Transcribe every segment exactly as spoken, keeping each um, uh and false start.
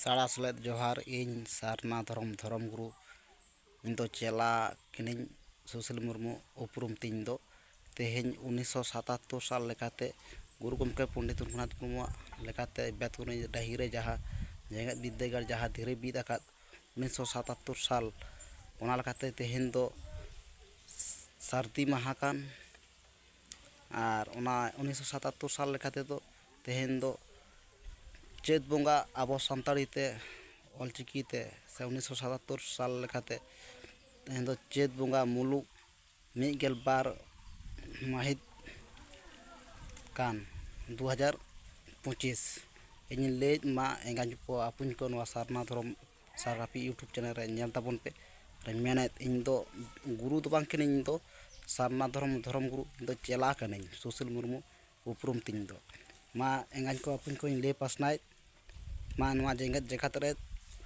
ᱥᱟᱲᱟ ᱥᱮᱞᱮᱫ ᱡᱚᱦᱟᱨ᱾ ᱤᱧ ᱥᱟᱨᱱᱟ ᱫᱷᱚᱨᱚᱢ, ᱫᱷᱚᱨᱚᱢ ᱜᱩᱨᱩ, ᱤᱧ ᱫᱚ ᱪᱮᱞᱟ ᱠᱟᱹᱱᱟᱹᱧ ᱥᱩᱥᱤᱞ ᱢᱩᱨᱢᱩ ᱩᱯᱨᱩᱢ ᱛᱤᱧ ᱫᱚ᱾ ᱛᱮᱦᱮᱧ ᱩᱱᱤᱥᱥᱚ ᱥᱟᱛᱟᱛᱛᱳᱨ ᱥᱟᱞ ᱞᱮᱠᱟᱛᱮ ᱜᱩᱨᱩ ᱜᱚᱢᱠᱮ ᱯᱚᱱᱰᱤᱛ ᱨᱚᱜᱷᱩᱱᱟᱛᱷ ᱢᱩᱨᱢᱩᱣᱟᱜ ᱞᱮᱠᱟᱛᱮ ᱵᱮᱛᱠᱩᱱᱤ ᱰᱟᱹᱦᱤ ᱨᱮ ᱡᱟᱦᱟᱸ ᱡᱮᱜᱮᱛ ᱵᱤᱨᱫᱟᱹᱜᱟᱲ ᱡᱟᱦᱟᱸ ᱫᱷᱤᱨᱤ ᱵᱤᱫ ᱟᱠᱟᱫ ᱩᱱᱤᱥᱥᱚ ᱥᱟᱛᱟᱛᱛᱳᱨ ᱥᱟᱞ, ᱚᱱᱟ ᱞᱮᱠᱟᱛᱮ ᱛᱮᱦᱮᱧ ᱫᱚ ᱥᱟᱹᱨᱫᱤ ᱢᱟᱦᱟ ᱠᱟᱱ᱾ ᱟᱨ ᱚᱱᱟ ᱩᱱᱤᱥᱥᱚ ᱥᱟᱛᱟᱛᱛᱳᱨ ᱥᱟᱞ ᱞᱮᱠᱟ ᱛᱮᱫᱚ ᱛᱮᱦᱮᱧ ᱫᱚ ᱪᱟᱹᱛ ᱵᱚᱸᱜᱟ ᱟᱵᱚ ᱥᱟᱱᱛᱟᱲᱤ ᱛᱮ, ᱚᱞᱪᱤᱠᱤ ᱛᱮ, ᱥᱮ ᱩᱱᱤᱥᱥᱚ ᱥᱟᱛᱟᱛᱛᱳᱨ ᱥᱟᱞ ᱞᱮᱠᱟᱛᱮ ᱛᱮᱦᱮᱧ ᱫᱚ ᱪᱟᱹᱛ ᱵᱚᱸᱜᱟ ᱢᱩᱞᱩᱜ ᱢᱤᱫ ᱜᱮᱞ ᱵᱟᱨ ᱢᱟᱹᱦᱤᱛ ᱠᱟᱱ ᱫᱩ ᱦᱟᱡᱟᱨ ᱯᱚᱸᱪᱤᱥ᱾ ᱤᱧᱤᱧ ᱞᱟᱹᱭᱮᱫ ᱢᱟ ᱮᱸᱜᱟᱧ ᱠᱚ ᱟᱹᱯᱩᱧ ᱠᱚ ᱱᱚᱣᱟ ᱥᱟᱨᱱᱟ ᱫᱷᱚᱨᱚᱢ ᱥᱟᱨᱟᱯᱤ YouTube ᱪᱮᱱᱮᱞ ᱨᱮ ᱧᱮᱞ ᱛᱟᱵᱚᱱ ᱯᱮ᱾ ᱟᱨ ᱢᱮᱱᱮᱫ ᱤᱧ ᱫᱚ ᱜᱩᱨᱩ ᱫᱚ ᱵᱟᱝ ᱠᱟᱹᱱᱟᱹᱧ, ᱤᱧ ᱫᱚ ᱥᱟᱨᱱᱟ ᱫᱷᱚᱨᱚᱢ, ᱫᱷᱚᱨᱚᱢ ᱜᱩᱨᱩ, ᱤᱧ ᱫᱚ ᱪᱮᱞᱟ ᱠᱟᱹᱱᱟᱹᱧ ᱥᱩᱥᱤᱞ ᱢᱩᱨᱢᱩ ᱩᱯᱨᱩᱢ ᱛᱤᱧ ᱫᱚ᱾ ᱢᱟ ᱮᱸᱜᱟᱧ ᱠᱚ ᱟᱹᱯᱩᱧ ᱠᱚᱧ ᱞᱟᱹᱭ ᱯᱟᱥᱱᱟᱭᱮᱫ ᱢᱟ ᱱᱚᱣᱟ ᱡᱮᱜᱮᱛ ᱡᱟᱠᱟᱛ ᱨᱮ,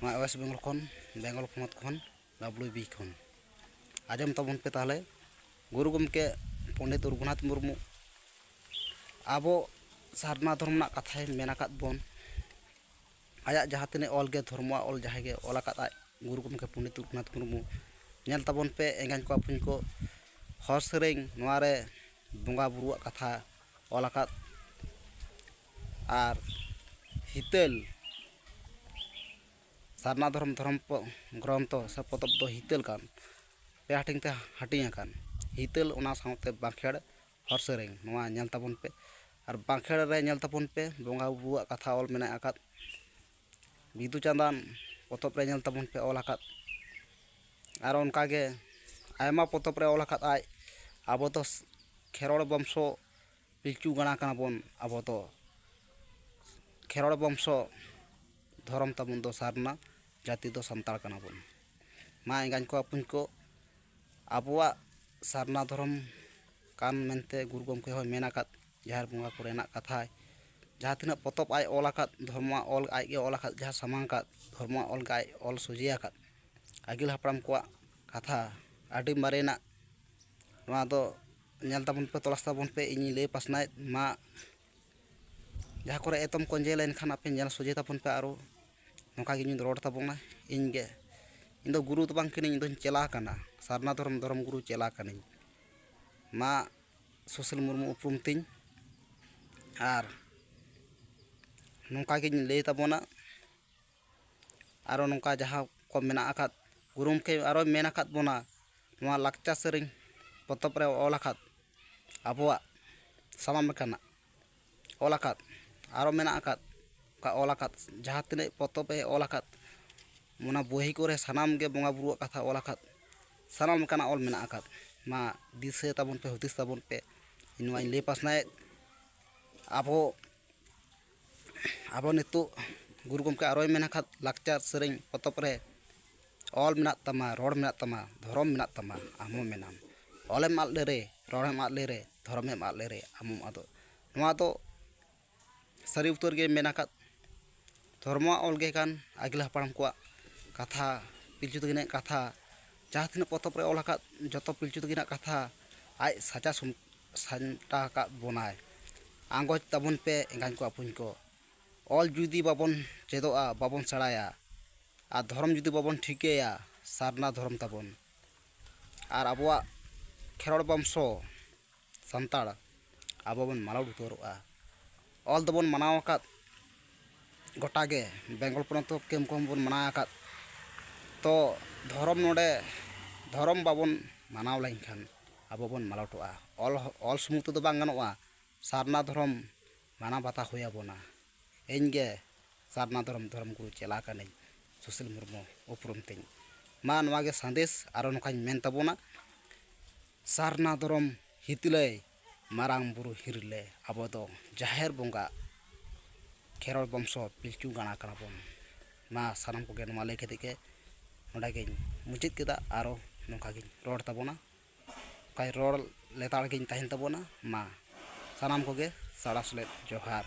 ᱱᱚᱣᱟ West Bengal ᱠᱷᱚᱱ, ᱵᱮᱝᱜᱚᱞ ᱯᱚᱱᱚᱛ ᱠᱷᱚᱱ, W B ᱠᱷᱚᱱ᱾ ᱟᱸᱡᱚᱢ ᱛᱟᱵᱚᱱ ᱯᱮ ᱛᱟᱦᱚᱞᱮ᱾ ᱜᱩᱨᱩ ᱜᱚᱢᱠᱮ ᱯᱚᱱᱰᱤᱛ ᱨᱚᱜᱷᱩᱱᱟᱛᱷ ᱢᱩᱨᱢᱩ ᱟᱵᱚ ᱥᱟᱨᱱᱟ ᱫᱷᱚᱨᱚᱢ ᱨᱮᱱᱟᱜ ᱠᱟᱛᱷᱟᱭ ᱢᱮᱱ ᱟᱠᱟᱫ ᱵᱚᱱ᱾ ᱟᱭᱟᱜ ᱡᱟᱦᱟᱸ ᱛᱤᱱᱟᱹᱜ ᱚᱞ ᱜᱮ, ᱫᱷᱚᱨᱢᱚᱣᱟᱜ ᱚᱞ ᱡᱟᱦᱟᱸᱭ ᱜᱮ ᱚᱞ ᱟᱠᱟᱫ ᱟᱭ ᱜᱩᱨᱩ ᱜᱚᱢᱠᱮ ᱯᱚᱱᱰᱤᱛ ᱨᱚᱜᱷᱩᱱᱟᱛᱷ ᱢᱩᱨᱢᱩ᱾ ᱧᱮᱞ ᱛᱟᱵᱚᱱ ᱯᱮ ᱮᱸᱜᱟᱧ ᱠᱚ ᱟᱹᱯᱩᱧ ᱠᱚ, ᱦᱚᱨ ᱥᱮᱨᱮᱧ, ᱱᱚᱣᱟ ᱨᱮ ᱵᱚᱸᱜᱟ ᱵᱩᱨᱩᱣᱟᱜ ᱠᱟᱛᱷᱟ ᱚᱞ ᱟᱠᱟᱫ, ᱟᱨ ᱦᱤᱛᱟᱹᱞ ᱥᱟᱨᱱᱟ ᱫᱷᱚᱨᱚᱢ, ᱫᱷᱚᱨᱚᱢ ᱯᱚ-, ᱜᱨᱚᱱᱛᱷᱚ ᱥᱮ ᱯᱚᱛᱚᱵ ᱫᱚ ᱦᱤᱛᱟᱹᱞ ᱠᱟᱱ, ᱯᱮ ᱦᱟᱹᱴᱤᱧ ᱛᱮ ᱦᱟᱹᱴᱤᱧ ᱟᱠᱟᱱ᱾ ᱦᱤᱛᱟᱹᱞ, ᱚᱱᱟ ᱥᱟᱶᱛᱮ ᱵᱟᱸᱠᱷᱮᱲ, ᱦᱚᱨ ᱥᱮᱨᱮᱧ, ᱱᱚᱣᱟ ᱧᱮᱞ ᱛᱟᱵᱚᱱ ᱯᱮ᱾ ᱟᱨ ᱵᱟᱸᱠᱷᱮᱲ ᱨᱮ ᱧᱮᱞ ᱛᱟᱵᱚᱱ ᱯᱮ ᱵᱚᱸᱜᱟ ᱵᱩᱨᱩᱣᱟᱜ ᱠᱟᱛᱷᱟ ᱚᱞ ᱢᱮᱱᱟᱜ ᱟᱠᱟᱫ᱾ ᱵᱤᱫᱩ ᱪᱟᱸᱫᱟᱱ ᱯᱚᱛᱚᱵ ᱨᱮ ᱧᱮᱞ ᱛᱟᱵᱚᱱ ᱯᱮ ᱚᱞ ᱟᱠᱟᱫ᱾ ᱟᱨ ᱚᱱᱠᱟᱜᱮ ᱟᱭᱢᱟ ᱯᱚᱛᱚᱵ ᱨᱮ ᱚᱞ ᱟᱠᱟᱫ ᱟᱭ, ᱟᱵᱚ ᱫᱚ ᱠᱷᱮᱨᱣᱟᱲ ᱵᱚᱝᱥᱚ ᱯᱤᱞᱪᱩ ᱜᱟᱲᱟ ᱠᱟᱱᱟ ᱵᱚᱱ, ᱟᱵᱚ ᱫᱚ ᱠᱷᱮᱨᱣᱟᱲ ᱵᱚᱝᱥᱚ, ᱫᱷᱚᱨᱚᱢ ᱛᱟᱵᱚᱱ ᱫᱚ ᱥᱟᱨᱱᱟ, ᱡᱟᱹᱛᱤ ᱫᱚ ᱥᱟᱱᱛᱟᱲ ᱠᱟᱱᱟ ᱵᱚᱱ᱾ ᱢᱟ ᱮᱸᱜᱟᱧ ᱠᱚ ᱟᱹᱯᱩᱧ ᱠᱚ, ᱟᱵᱚᱣᱟᱜ ᱥᱟᱨᱱᱟ ᱫᱷᱚᱨᱚᱢ ᱠᱟᱱ ᱢᱮᱱᱛᱮ ᱜᱩᱨᱩ ᱜᱚᱢᱠᱮ ᱦᱚᱸᱭ ᱢᱮᱱ ᱟᱠᱟᱫ, ᱡᱟᱦᱮᱨ ᱵᱚᱸᱜᱟ ᱠᱚᱨᱮᱱᱟᱜ ᱠᱟᱛᱷᱟᱭ, ᱡᱟᱦᱟᱸ ᱛᱤᱱᱟᱹᱜ ᱯᱚᱛᱚᱵ ᱟᱡ ᱚᱞ ᱟᱠᱟᱫ, ᱫᱷᱚᱨᱢᱚᱣᱟᱜ ᱚᱞ ᱟᱡ ᱜᱮ ᱚᱞ ᱟᱠᱟᱫ, ᱡᱟᱦᱟᱸ ᱥᱟᱢᱟᱝ ᱟᱠᱟᱫ, ᱫᱷᱚᱨᱢᱚᱣᱟᱜ ᱚᱞ ᱜᱮ ᱟᱡ ᱚᱞ ᱥᱚᱡᱷᱮ ᱟᱠᱟᱫ, ᱟᱹᱜᱤᱞ ᱦᱟᱯᱲᱟᱢ ᱠᱚᱣᱟᱜ ᱠᱟᱛᱷᱟ ᱟᱹᱰᱤ ᱢᱟᱨᱮᱱᱟᱜ᱾ ᱱᱚᱣᱟ ᱫᱚ ᱧᱮᱞ ᱛᱟᱵᱚᱱ ᱯᱮ, ᱛᱚᱞᱟᱥ ᱛᱟᱵᱚᱱ ᱯᱮ, ᱤᱧᱤᱧ ᱞᱟᱹᱭ ᱯᱟᱥᱱᱟᱣᱮᱫ ᱢᱟ᱾ ᱡᱟᱦᱟᱸ ᱠᱚᱨᱮ ᱮᱛᱚᱢ ᱠᱚ ᱚᱸᱡᱮ ᱞᱮᱱᱠᱷᱟᱱ ᱟᱯᱮ ᱧᱮᱞ ᱥᱚᱡᱷᱮ ᱛᱟᱵᱚᱱ ᱯᱮ ᱟᱨᱚ᱾ ᱱᱚᱝᱠᱟ ᱜᱮ ᱤᱧ ᱨᱚᱲ ᱛᱟᱵᱚᱱᱟ᱾ ᱤᱧ ᱜᱮ, ᱤᱧ ᱫᱚ ᱜᱩᱨᱩ ᱫᱚ ᱵᱟᱝ ᱠᱟᱹᱱᱟᱹᱧ, ᱤᱧ ᱫᱚᱧ ᱪᱮᱞᱟ ᱠᱟᱱᱟ, ᱥᱟᱨᱱᱟ ᱫᱷᱚᱨᱚᱢ ᱫᱷᱚᱨᱚᱢ ᱜᱩᱨᱩ ᱪᱮᱞᱟ ᱠᱟᱹᱱᱟᱹᱧ᱾ ᱢᱟ ᱥᱩᱥᱤᱞ ᱢᱩᱨᱢᱩ ᱩᱯᱨᱩᱢ ᱛᱤᱧ᱾ ᱟᱨ ᱱᱚᱝᱠᱟ ᱜᱤᱧ ᱞᱟᱹᱭ ᱛᱟᱵᱚᱱᱟ, ᱟᱨᱚ ᱱᱚᱝᱠᱟ ᱡᱟᱦᱟᱸ ᱠᱚ ᱢᱮᱱᱟᱜ ᱟᱠᱟᱫ, ᱜᱩᱨᱩ ᱜᱚᱢᱠᱮ ᱟᱨᱚᱭ ᱢᱮᱱ ᱟᱠᱟᱫ ᱵᱚᱱᱟ, ᱱᱚᱣᱟ ᱞᱟᱠᱪᱟᱨ ᱥᱮᱨᱮᱧ ᱯᱚᱛᱚᱵ ᱨᱮ ᱚᱞ ᱟᱠᱟᱫ, ᱟᱵᱚᱣᱟᱜ ᱥᱟᱱᱟᱢ ᱞᱮᱠᱟᱱᱟᱜ ᱚᱞ ᱟᱠᱟᱫ, ᱟᱨᱚ ᱢᱮᱱᱟᱜ ᱟᱠᱟᱫ, ᱚᱱᱠᱟ ᱚᱞ ᱟᱠᱟᱫ ᱡᱟᱦᱟᱸ ᱛᱤᱱᱟᱹᱜ ᱯᱚᱛᱚᱵ ᱮ ᱚᱞ ᱟᱠᱟᱫ, ᱚᱱᱟ ᱵᱚᱦᱤ ᱠᱚᱨᱮ ᱥᱟᱱᱟᱢ ᱜᱮ ᱵᱚᱸᱜᱟ ᱵᱩᱨᱩᱣᱟᱜ ᱠᱟᱛᱷᱟ ᱚᱞ ᱟᱠᱟᱫ, ᱥᱟᱱᱟᱢ ᱞᱮᱠᱟᱱᱟᱜ ᱚᱞ ᱢᱮᱱᱟᱜ ᱟᱠᱟᱫ᱾ ᱢᱟ ᱫᱤᱥᱟᱹ ᱛᱟᱵᱚᱱ ᱯᱮ, ᱦᱩᱫᱤᱥ ᱛᱟᱵᱚᱱ ᱯᱮ᱾ ᱤᱧ ᱱᱚᱣᱟᱧ ᱞᱟᱹᱭ ᱯᱟᱥᱱᱟᱣᱮᱫ, ᱟᱵᱚ, ᱟᱵᱚ ᱱᱤᱛᱚᱜ ᱜᱩᱨᱩ ᱜᱚᱢᱠᱮ ᱟᱨᱚᱭ ᱢᱮᱱ ᱟᱠᱟᱫ, ᱞᱟᱠᱪᱟᱨ ᱥᱮᱨᱮᱧ ᱯᱚᱛᱚᱵ ᱨᱮ ᱚᱞ ᱢᱮᱱᱟᱜ ᱛᱟᱢᱟ, ᱨᱚᱲ ᱢᱮᱱᱟᱜ ᱛᱟᱢᱟ, ᱫᱷᱚᱨᱚᱢ ᱢᱮᱱᱟᱜ ᱛᱟᱢᱟ, ᱟᱢ ᱦᱚᱸ ᱢᱮᱱᱟᱢ᱾ ᱚᱞᱮᱢ ᱟᱫ ᱞᱮᱨᱮ, ᱨᱚᱲᱮᱢ ᱟᱫ ᱞᱮᱨᱮ, ᱫᱷᱚᱨᱚᱢᱮᱢ ᱟᱫ ᱞᱮᱨᱮ, ᱟᱢ ᱦᱚᱸᱢ ᱟᱫᱚᱜ᱾ ᱱᱚᱣᱟ ᱫᱚ ᱥᱟᱹᱨᱤ ᱩᱛᱟᱹᱨ ᱜᱮ ᱢᱮᱱ ᱟᱠᱟᱫ᱾ ᱫᱷᱚᱨᱢᱚᱣᱟᱜ ᱚᱞ ᱜᱮ ᱠᱟᱱ ᱟᱹᱜᱤᱞ ᱦᱟᱯᱲᱟᱢ ᱠᱚᱣᱟᱜ ᱠᱟᱛᱷᱟ, ᱯᱤᱞᱪᱩ ᱛᱟᱹᱠᱤᱱᱟᱜ ᱠᱟᱛᱷᱟ, ᱡᱟᱦᱟᱸ ᱛᱤᱱᱟᱹᱜ ᱯᱚᱛᱚᱵ ᱨᱮ ᱚᱞ ᱟᱠᱟᱫ, ᱡᱚᱛᱚ ᱯᱤᱞᱪᱩ ᱛᱟᱹᱠᱤᱱᱟᱜ ᱠᱟᱛᱷᱟ ᱟᱡ ᱥᱟᱡᱟᱣ ᱥᱩᱢ-, ᱥᱟᱢᱴᱟᱣ ᱟᱠᱟᱫ ᱵᱚᱱᱟᱭ᱾ ᱟᱸᱜᱚᱪ ᱛᱟᱵᱚᱱ ᱯᱮ ᱮᱸᱜᱟᱧ ᱠᱚ ᱟᱹᱯᱩᱧ ᱠᱚ, ᱚᱞ ᱡᱩᱫᱤ ᱵᱟᱵᱚᱱ ᱪᱮᱫᱚᱜᱼᱟ, ᱵᱟᱵᱚᱱ ᱥᱮᱬᱟᱭᱟ, ᱟᱨ ᱫᱷᱚᱨᱚᱢ ᱡᱩᱫᱤ ᱵᱟᱵᱚᱱ ᱴᱷᱤᱠᱟᱹᱭᱟ, ᱥᱟᱨᱱᱟ ᱫᱷᱚᱨᱚᱢ ᱛᱟᱵᱚᱱ, ᱟᱨ ᱟᱵᱚᱣᱟᱜ ᱠᱷᱮᱨᱣᱟᱲ ᱵᱚᱝᱥᱚ ᱥᱟᱱᱛᱟᱲ ᱟᱵᱚ ᱵᱚᱱ ᱢᱟᱞᱚᱴ ᱩᱛᱟᱹᱨᱚᱜᱼᱟ᱾ ᱚᱞ ᱫᱚᱵᱚᱱ ᱢᱟᱱᱟᱣ ᱟᱠᱟᱫ, ᱜᱚᱴᱟ ᱜᱮ ᱵᱮᱝᱜᱚᱞ ᱯᱚᱱᱚᱛ ᱠᱮᱢᱯ ᱠᱚᱦᱚᱸ ᱵᱚᱱ ᱢᱟᱱᱟᱣ ᱟᱠᱟᱫ᱾ ᱛᱚ ᱫᱷᱚᱨᱚᱢ ᱱᱚᱰᱮ, ᱫᱷᱚᱨᱚᱢ ᱵᱟᱵᱚᱱ ᱢᱟᱱᱟᱣ ᱞᱮᱱᱠᱷᱟᱱ ᱟᱵᱚ ᱵᱚᱱ ᱢᱟᱞᱚᱴᱚᱜᱼᱟ᱾ ᱚᱞ, ᱚᱞ ᱥᱩᱢᱩᱝ ᱛᱮᱫᱚ ᱵᱟᱝ ᱜᱟᱱᱚᱜᱼᱟ, ᱥᱟᱨᱱᱟ ᱫᱷᱚᱨᱚᱢ ᱢᱟᱱᱟᱣ ᱵᱟᱛᱟᱣ ᱦᱩᱭ ᱟᱵᱚᱱᱟ᱾ ᱤᱧ ᱜᱮ ᱥᱟᱨᱱᱟ ᱫᱷᱚᱨᱚᱢ ᱫᱷᱚᱨᱚᱢ ᱜᱩᱨᱩ ᱪᱮᱞᱟ ᱠᱟᱹᱱᱟᱹᱧ, ᱥᱩᱥᱤᱞ ᱢᱩᱨᱢᱩ ᱩᱯᱨᱩᱢ ᱛᱤᱧ᱾ ᱢᱟ ᱱᱚᱣᱟ ᱜᱮ ᱥᱟᱸᱫᱮᱥ, ᱟᱨᱚ ᱱᱚᱝᱠᱟᱧ ᱢᱮᱱ ᱛᱟᱵᱚᱱᱟ, ᱥᱟᱨᱱᱟ ᱫᱷᱚᱨᱚᱢ ᱦᱤᱛᱞᱟᱹᱭ, ᱢᱟᱨᱟᱝ ᱵᱩᱨᱩ ᱦᱤᱨᱞᱟᱹ, ᱟᱵᱚ ᱫᱚ ᱡᱟᱦᱮᱨ ᱵᱚᱸᱜᱟ ᱠᱷᱮᱨᱣᱟᱲ ᱵᱚᱝᱥᱚ ᱯᱤᱞᱪᱩ ᱜᱟᱲᱟ ᱠᱟᱱᱟ ᱵᱚᱱ᱾ ᱢᱟ ᱥᱟᱱᱟᱢ ᱠᱚᱜᱮ ᱱᱚᱣᱟ ᱞᱟᱹᱭ ᱠᱟᱛᱮ ᱜᱮ ᱱᱚᱰᱮ ᱜᱤᱧ ᱢᱩᱪᱟᱹᱫ ᱠᱮᱫᱟ᱾ ᱟᱨᱚ ᱱᱚᱝᱠᱟ ᱜᱤᱧ ᱨᱚᱲ ᱛᱟᱵᱚᱱᱟ, ᱱᱚᱝᱠᱟᱧ ᱨᱚᱲ ᱞᱮᱛᱟᱲ ᱜᱤᱧ ᱛᱟᱦᱮᱱ ᱛᱟᱵᱚᱱᱟ᱾ ᱢᱟ ᱥᱟᱱᱟᱢ ᱠᱚᱜᱮ ᱥᱟᱲᱟ ᱥᱮᱞᱮᱫ ᱡᱚᱦᱟᱨ᱾